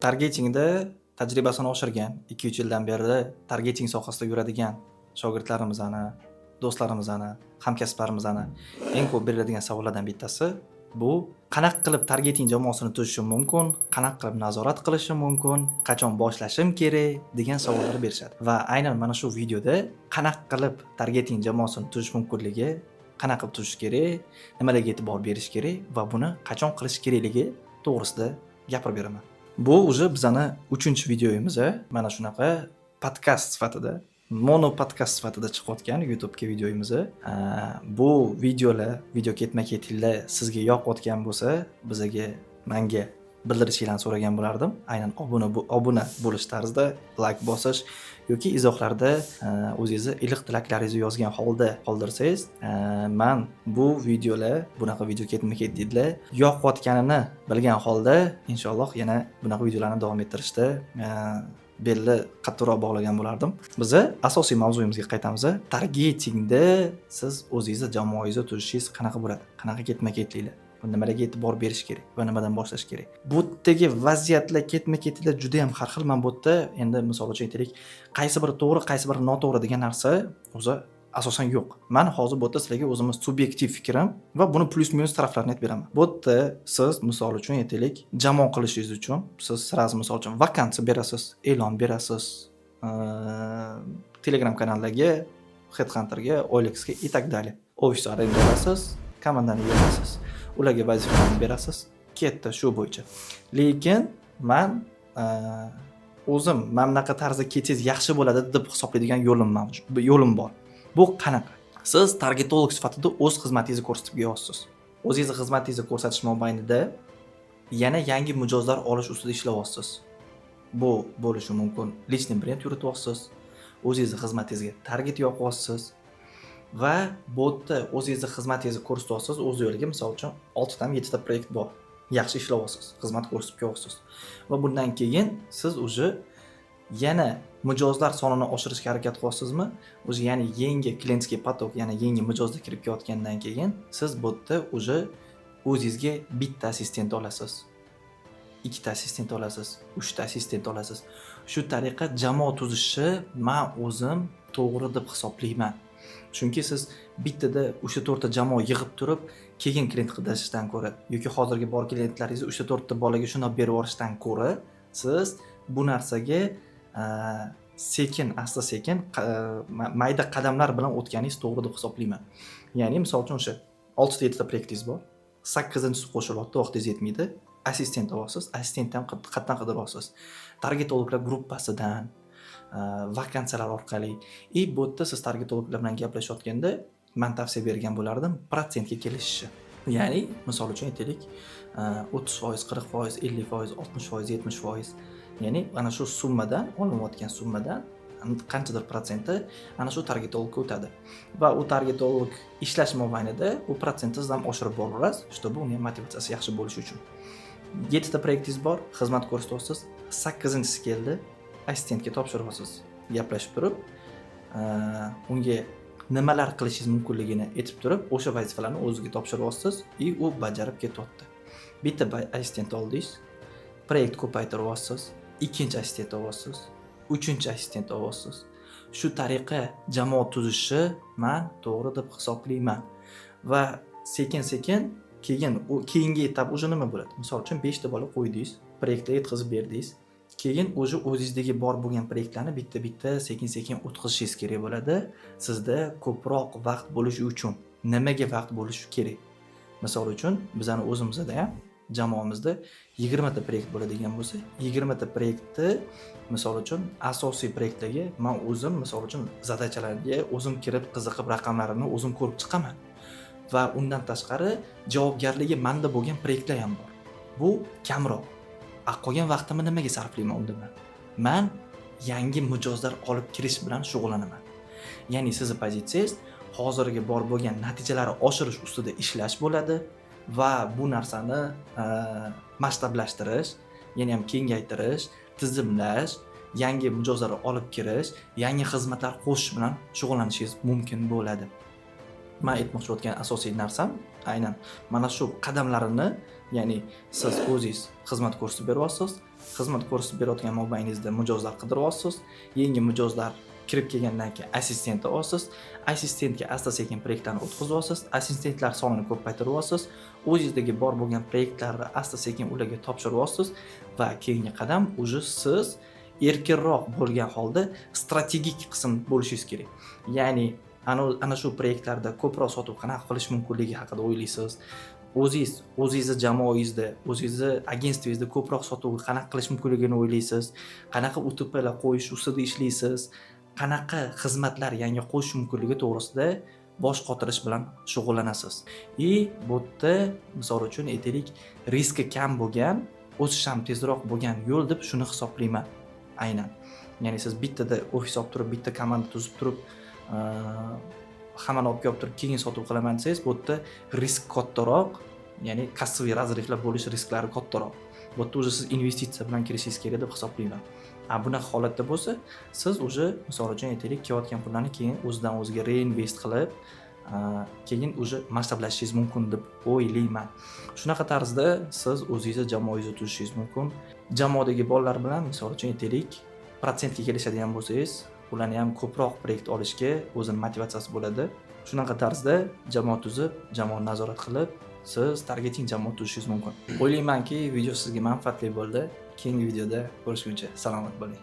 Targetingda tajribasini oshirgan, 2-3 yildan beri targeting sohasida yuradigan shogirdlarimizni, do'stlarimizni, hamkasblarimizni eng ko'p beriladigan savollardan bittasi bu: qanaqa qilib targeting jamoasini tuzishim mumkin, qanaqa qilib nazorat qilishim mumkin, qachon boshlashim kerak degan savollar berishadi. Va aynan mana shu videoda qanaqa qilib targeting jamoasini tuzish mumkinligi, qanaqa qilib tuzish kerak, nimalarga e'tibor berish kerak va buni qachon qilish kerakligi to'g'risida gapirib beraman. Bu уже bizani uchinchi videomiz. Mana shunaqa podkast sifatida, mono podkast sifatida chiqayotgan YouTubega videomiz. Bu videolar, video ketma-ketliklar sizga yoqayotgan bo'lsa, bizaga, manga bildirishinglarni so'ragan bo'lardim. Aynan obuna bo'lish tarzida, layk bosish yoki izohlarda o'zingizni iliq tilaklaringizni yozgan holda qoldirsangiz, man bu videolar, bunaqa video ketma-ketliklar yoqayotganini bilgan holda, inshaalloh, yana bunaqa videolarni davom ettirishda belni qattiqroq bog'lagan bo'lardim. Biza asosiy mavzuyimizga qaytamiz. Targetingda siz o'zingizni jamoangizni tuzishingiz qanaqa bo'ladi? Qanaqa ketma-ketliklar? Va nimalarga e'tibor berish kerak va nimadan boshlash kerak? Bu yerdagi vaziyatlar, ketma-ketliklar juda ham har xil. Man bu yerda endi, misol uchun aytaylik, qaysi biri to'g'ri, qaysi biri noto'g'ri degan narsa o'zi asosan yo'q. Man hozir bu yerda sizlarga o'zimni subyektiv fikrim va buni plyus-minus taraflarini aytib beraman. Bu yerda siz, misol uchun aytaylik, jamoa qilishingiz uchun siz сразу, misol uchun, vakansiya berasiz, e'lon berasiz, Telegram kanallarga, Headhunterga, OLXga и так далее. Ofis arenda olasiz, komandani yig'asiz, ularga vazifalarni berasiz, ketdi shu bo'yicha. Lekin man o'zim mana bunaqa tarzda ketsangiz yaxshi bo'ladi deb hisoblaydigan yo'lim mavjud, yo'lim bor. Bu qanaqa? Siz targetolog sifatida o'z xizmatingizni ko'rsatib kelyapsiz. O'zingizni xizmatingizni ko'rsatish mobaynida yana yangi mijozlar olish ustida ishlayapsiz. Bu bo'lishi mumkin. Личный brend yurityapsiz, o'zingizni xizmatingizga target yoqyapsiz va bu yerda o'zingizni xizmatingizni ko'rsatyapsiz. O'z yo'liga, misol uchun, 6 tami, 7 ta proyekt bor. Yaxshi ishlayapsiz, xizmat ko'rsatib kelyapsiz. Va bundan keyin siz уже yana mijozlar sonini oshirishga harakat qilyapsizmi? Уже, ya'ni yangi клиентский поток, ya'ni yangi mijozlar kirib kelayotgandan keyin siz bu yerda уже o'zingizga bitta assistent olasiz. Ikkita assistent olasiz, uchta assistent olasiz. Shu tariqa jamoa tuzishni man o'zim to'g'ri deb hisoblayman. Chunki siz bittada 3 ta 4 ta jamoa yig'ib turib, keyin klient qidirishdan ko'ra yoki hozirgi bor klientlaringizni 3 ta 4 ta bolaga shundoq berib yuborishdan ko'ra, siz bu narsaga sekin, asta-sekin, mayda qadamlar bilan o'tganingiz to'g'ri deb hisoblayman. Ya'ni, misol uchun, o'sha 6 ta 7 ta proyektingiz bor. 8-inchisi qo'shilyapti, vaqtingiz yetmaydi. Assistent olyapsiz, assistentni ham qayerdan qidiryapsiz? Targetologlar gruppasidan, vakansiyalar orqali. И bu yerda siz targetologlar bilan gaplashayotganda man tavsiya bergan bo'lardim protsentga kelishishni. Ya'ni, misol uchun aytaylik, 30%, 40%, 50%, 60%, 70%. Ya'ni ana shu summadan, olinayotgan summadan qanchadir protsenti ana shu targetologga o'tadi. Va u targetolog ishlash mobaynida u protsentni siz ham oshirib boraverasiz, чтобы uni ham motivatsiyasi yaxshi bo'lishi uchun. 7 ta proyektingiz bor, xizmat ko'rsatyapsiz, 8-inchisi keldi, assistentga topshiryapsiz. Gaplashib turib, unga nimalar qilishingiz mumkinligini aytib turib, o'sha vazifalarni o'ziga topshiryapsiz и u bajarib ketyapti. Bitta assistent oldingiz, proyekt ko'paytiryapsiz, ikkinchi assistent olyapsiz, uchinchi assistent olyapsiz. Shu tariqa jamoa tuzishni man to'g'ri deb hisoblayman. Va sekin-sekin keyin u keyingi etap уже nima bo'ladi? Misol uchun, 5 ta bola qo'ydingiz, proyektlar yetkazib berdingiz. Keyin уже o'zingizdagi bor bo'lgan proyektlarni bitta-bitta, sekin-sekin o'tkazishingiz kerak bo'ladi. Sizda ko'proq vaqt bo'lishi uchun. Nimaga vaqt bo'lishi kerak? Misol uchun, bizani o'zimizda ham, jamoamizda 20 ta proyekt bo'ladigan bo'lsa, 20 ta proyektni, misol uchun, asosiy proyektlarga man o'zim, misol uchun, задача larga o'zim kirib, qiziqib, raqamlarini o'zim ko'rib chiqaman. Va undan tashqari javobgarligi manda bo'lgan proyektlar ham bor. Bu kamroq. A qolgan vaqtimni nimaga sarflayman unda man? Man yangi mijozlar olib kirish bilan shug'ullanaman. Ya'ni sizni pozitsiyangiz hozirgi bor bo'lgan natijalarni oshirish ustida ishlash bo'ladi va bu narsani masshtablashtirish, yana ham kengaytirish, tizimlash, yangi mijozlar olib kirish, yangi xizmatlar qo'shish bilan shug'ullanishingiz mumkin bo'ladi. Man aytmoqchi bo'lgan asosiy narsam aynan mana shu qadamlarini, ya'ni siz o'zingiz xizmat ko'rsatib beryapsiz, Xizmat ko'rsatib berayotgan mobayningizda mijozlar qidiryapsiz. Yangi mijozlar kirib kelgandan keyin assistent olasiz. Assistentga asta sekin proyektlarni o'tkazyapsiz, assistentlar sonini ko'paytiryapsiz, o'zingizdagi bor bo'lgan proyektlarni asta sekin ularga topshiryapsiz va keyingi qadam уже siz erkinroq bo'lgan holda strategik qism bo'lishingiz kerak. Ya'ni ana shu proyektlarda ko'proq sotuv qanaqa qilish mumkinligi haqida o'ylaysiz. O'zingiz, o'zingizni jamoangizda, o'zingizni agentstvongizda ko'proq sotuv qanaqa qilish mumkinligini o'ylaysiz, qanaqa УТП lar qo'yish ustida ishlaysiz, qanaqa xizmatlar yangi qo'shish mumkinligi to'g'risida bosh qotirish bilan shug'ullanasiz. И bu yerda, misol uchun aytaylik, riski kam bo'lgan, o'sish ham tezroq bo'lgan yo'l deb shuni hisoblayman aynan. Ya'ni siz bittada ofis olib turib, bitta komanda tuzib turib, hammani olib kelib turib, keyin sotuv qilaman desangiz, bu yerda risk kattaroq, ya'ni кассовый разрыв lar bo'lish risklari kattaroq. Bu yerda уже siz investitsiya bilan kirishingiz kerak deb hisoblayman. A bunaqa holatda bo'lsa, siz уже, misol uchun aytaylik, kelayotgan pullarni keyin o'zidan o'ziga reinvest qilib, keyin уже masshtablashishingiz mumkin deb o'ylayman. Shunaqa tarzda siz o'zingizni jamoangizni tuzishingiz mumkin. Jamoadagi bolalar bilan, misol uchun aytaylik, protsentga kelishadigan bo'lsangiz, ularni ham ko'proq proyekt olishga o'zini motivatsiyasi bo'ladi. Shunaqa tarzda jamoa tuzib, jamoani nazorat qilib, siz targeting jamoa tuzishingiz mumkin. O'ylaymanki, video sizga manfaatli bo'ldi. Keyingi videoda ko'rishguncha salomat bo'ling.